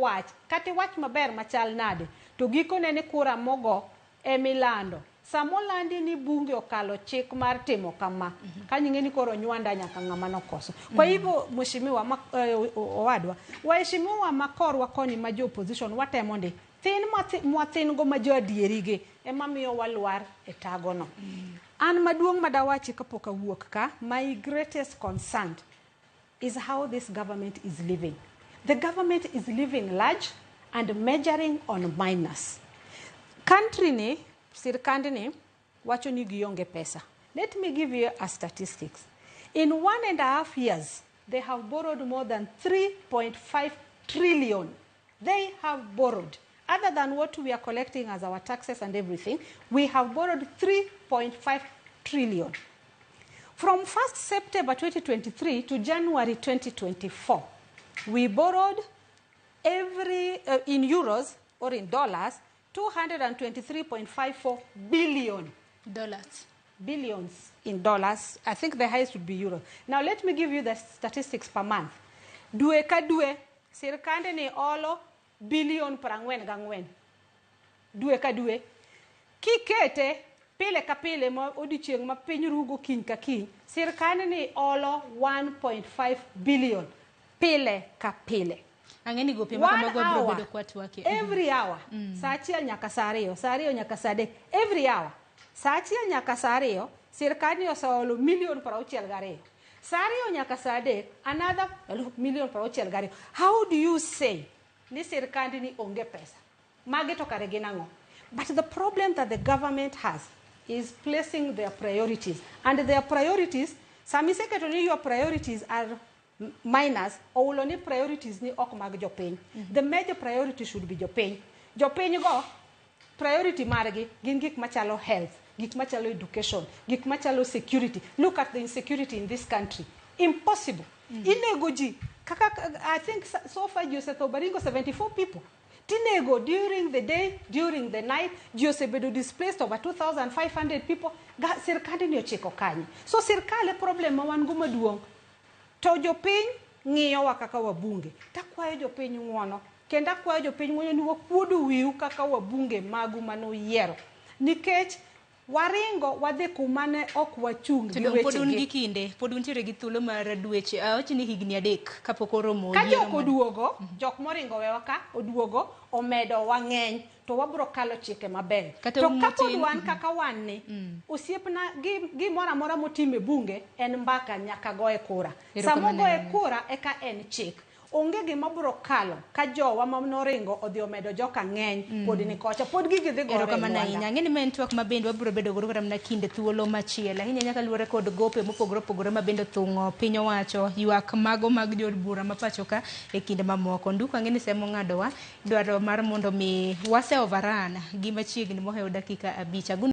wach, kata iwach maber machal nade, to gikone ni kura mogo emilando. Sama olandi ni bunge okalo chik mar timo kama, kanyo ing'e ni koro nywanda nyaka ng'ama nokoso. Kwa hivyo mheshimiwa ma, owadwa, waheshimiwa makorwa koni ma jo opposition watemo ndi thin mwathin go ma jo adieri gi ema miyo walwar e tago no. An maduong' madawachi kapok awuok ka, my greatest concern is how this government is living. The government is living large and measuring on minus. Country ni, sirkand ni, wacho ni gionge pesa. Let me give you a statistics. In 1.5 years, they have borrowed more than 3.5 trillion. They have borrowed. Other than what we are collecting as our taxes and everything, we have borrowed 3.5 trillion. From 1st September 2023 to January 2024, we borrowed every, in euros or in dollars, 223.54 billion. Dollars. Billions in dollars. I think the highest would be euros. Now let me give you the statistics per month. Dwe ka dwe, sirkande ni olo billion 44. Dwe ka dwe. Kikete pile ka pile ma odiochieng' ma piny rugo kiny ka kiny, sirkande ni olo 1.5 billion pile ka pile. Ang'e ni gope ma kamago biro bedo kwatwake. Every hour. Sa 1 nyaka sa 2, sa 2 nyaka sa 3, every hour. Sa 1 nyaka sa 2, sirkal ni oseolo million 62. Sa 2 nyaka sa 3, another million 62. How do you say ni sirkand ni onge pesa? Magi to kare gin ang'o? But the problem that the government has is placing their priorities. And their priorities, sami iseketo ni your priorities are minus, oulo ni priorities ni ok mag jopiny. The major priority should be jopiny. Jopiny go, priority margi gin gik machalo health, gik machalo education, gik machalo security. Look at the insecurity in this country. Impossible. Inego ji. Kaka, I think so far ji osetho Baringo 74 people. Tinego during the day, during the night, ji osebedo displaced over 2,500 people. Ga, sirkand ni ochiko kanye. So sirkal e problem ma wan go maduong'. To jopiny ng'iyowa kaka wabunge. Takwayo jopiny ng'uono. Kendo akwayo jopiny ng'uono ni wakuodo wiu kaka wabunge magu manuyiero. Nikech waringo wadhi kuma ne ok wachung' To gi dong pod un gi wechegi. Kinde, pod untiere gi thuolo mar dweche, awach ni higni 3 kapok oromo Ka yiero jok oduogo, jok moringo wewa ka oduogo, omedo wang'eny, to wabro kalo chike maber. Kata To un kapod matin, wan kaka wan ni, osiepna gimoro amora motim e bunge en mbaka nyaka goye kura. Sama Erokamano ogoye ahinya. kura eka en chik. Onge gima bro kalo ka jowa manoringo odhi omedo joka ng'eny pod ni kocha. Pod gigi dhi gore e Erokamano lwanda. Ahinya. Ang'e ni ma en twak ma bende wabiro bedo godo kata mana kinde thuolo machielo. Ahinya nyaka luwore kod gope mopogore opogore ma bende othung'o piny owacho, ywak mago mag jood bura ma pacho ka e kinde mamoko. Nduku ang'e ni semo ng'adowa dwaro mar mondo mi wase overrun gi machiegni mohewo dakika 5. Agundo